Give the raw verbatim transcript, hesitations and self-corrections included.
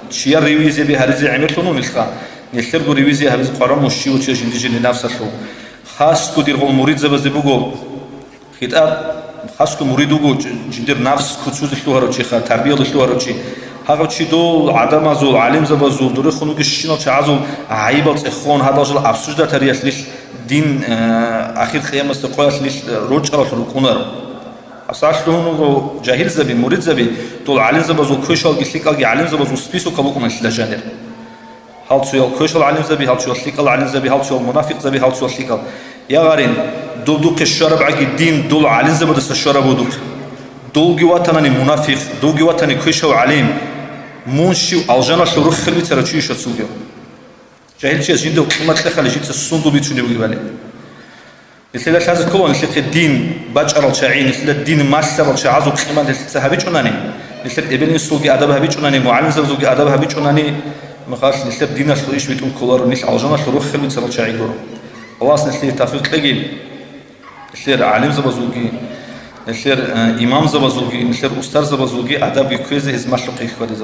Чияр ревизияби гьаризе гӀемерлъун унелъха, нилъерго ревизия гьабизе къваран мущи вуче жинди-жинди нафсалъул. Хасго диргъул муридзабазе буго хитӀаб, хасго мурид вуго жиндир нафс куцузе лъугьарав чиха, тарбиялде лъугьарав чи. Гьагъав чи дол гӀадамазул, гӀалимзабазул, дурехун вугищинал чагӀазул гӀайибал цӀехон гьадал жал обсуждатариялъ нилъ дин, э, ахир къиямасда къоялъ нилъ рорчӀаралъ рукӀунаро. Асалъугьун вуго жагьилзаби, муридзаби, дол гӀалимзабазул квешалги лъикӀалги гӀалимзабазул списокал букӀуна нилъеда жанир. Гьалцуял квешал гӀалимзаби, гьалцуял лъикӀал гӀалимзаби, гьалцуял мунафикъзаби, гьалцуял лъикӀал. Я гъарин, доб духъе щварабгӀаги дин дол гӀалимзабадаса щвараб вуго духъ. Долги ватанани мунафикъ, долги ватани квешав гӀалим. Мун щив алжаналъул руххел бицарав чи ишацулгев? Жагьилчияс жиндав къимат кьехали жинца сундул бицунеб бугебали. Нилъеда лъазе ккола нилъехъе дин бачӀарал чагӀи, нилъеда дин малъарал чагӀазул къимат нилъеца гьабичӀунани, нилъер эбел-инсулги адаб гьабичӀунани, мугӀалимзабазулги адаб гьабичӀунани, махалъ нилъер диналъул иш витӀун кколаро, нилъ алжаналъул руххел бицарал чагӀи гуро. Аллагьас нилъее тавфикъ кьеги, нилъер гӀалимзабазулги, нилъер, э, имамзабазулги, нилъер устарзабазулги адабги кквезе гьез малъухъе хьвадизе.